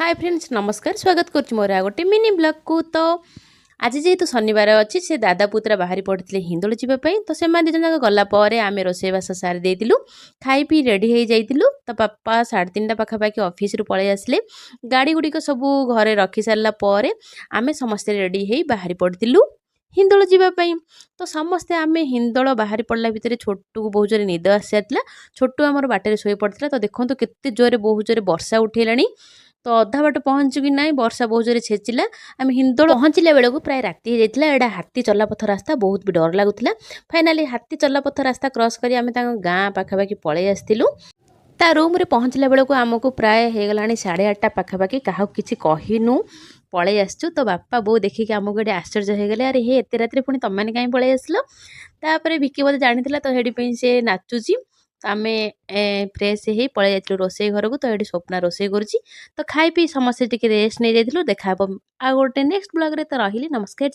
ହାଏ friends, ନମସ୍କାର। ସ୍ୱାଗତ କରୁଛି ମୋର ଆଉ ଗୋଟେ ମିନି ବ୍ଲଗ୍କୁ। ତ ଆଜି ଯେହେତୁ ଶନିବାର ଅଛି, ସେ ଦାଦା ପୁତୁରା ବାହାରି ପଡ଼ିଥିଲେ ହିନ୍ଦୋଳ ଯିବା ପାଇଁ। ତ ସେମାନେ ଦୁଇ ଜଣ ଯାକ ଗଲା ପରେ ଆମେ ରୋଷେଇବାସ ସାରି ଦେଇଥିଲୁ, ଖାଇ ପିଇ ରେଡ଼ି ହେଇଯାଇଥିଲୁ। ତ ବାପା 3:30 ପାଖାପାଖି ଅଫିସରୁ ପଳେଇ ଆସିଲେ। ଗାଡ଼ି ଗୁଡ଼ିକ ସବୁ ଘରେ ରଖି ସାରିଲା ପରେ ଆମେ ସମସ୍ତେ ରେଡ଼ି ହେଇ ବାହାରି ପଡ଼ିଥିଲୁ ହିନ୍ଦୋଳ ଯିବା ପାଇଁ। ତ ସମସ୍ତେ ଆମେ ହିନ୍ଦୋଳ ବାହାରି ପଡ଼ିଲା ଭିତରେ ଛୋଟୁକୁ ବହୁତ ଜୋରେ ନିଦ ଆସିସାରିଥିଲା। ଛୋଟୁ ଆମର ବାଟରେ ଶୋଇ ପଡ଼ିଥିଲା। ତ ଦେଖନ୍ତୁ କେତେ ଜୋରେ, ବହୁତ ଜୋରେ ବର୍ଷା ଉଠେଇଲାଣି। ତ ଅଧା ବାଟ ପହଞ୍ଚୁ କି ନାହିଁ, ବର୍ଷା ବହୁତ ଜୋରେ ଛେଚିଲା। ଆମେ ହିନ୍ଦୋଳ ପହଞ୍ଚିଲା ବେଳକୁ ପ୍ରାୟ ରାତି ହେଇଯାଇଥିଲା। ଏଇଟା ହାତୀ ଚଲାପଥ ରାସ୍ତା, ବହୁତ ବି ଡର ଲାଗୁଥିଲା। ଫାଇନାଲି ହାତୀ ଚଲାପଥ ରାସ୍ତା କ୍ରସ୍ କରି ଆମେ ତାଙ୍କ ଗାଁ ପାଖାପାଖି ପଳେଇ ଆସିଥିଲୁ। ତା ରୁମ୍ରେ ପହଞ୍ଚିଲା ବେଳକୁ ଆମକୁ ପ୍ରାୟ ହେଇଗଲାଣି 8:30 ପାଖାପାଖି। କାହାକୁ କିଛି କହିନୁ, ପଳେଇ ଆସିଛୁ। ତ ବାପା ବୋଉ ଦେଖିକି ଆମକୁ ଏଠି ଆଶ୍ଚର୍ଯ୍ୟ ହେଇଗଲେ, ଆରେ ହେ, ଏତେ ରାତିରେ ପୁଣି ତମେମାନେ କାହିଁ ପଳେଇ ଆସିଲ? ତାପରେ ଭିକି ବୋଧେ ଜାଣିଥିଲା, ତ ସେଇଠି ପାଇଁ ସେ ନାଚୁଛି। ତ ଆମେ ଫ୍ରେଶ୍ ହେଇ ପଳେଇ ଯାଇଥିଲୁ ରୋଷେଇ ଘରକୁ। ତ ଏଠି ସ୍ୱପ୍ନା ରୋଷେଇ କରୁଛି। ତ ଖାଇ ପିଇ ସମସ୍ତେ ଟିକେ ରେଷ୍ଟ ନେଇଯାଇଥିଲୁ। ଦେଖା ହେବ ଆଉ ଗୋଟେ ନେକ୍ସଟ ବ୍ଲଗ୍ରେ। ତ ରହିଲି, ନମସ୍କାର।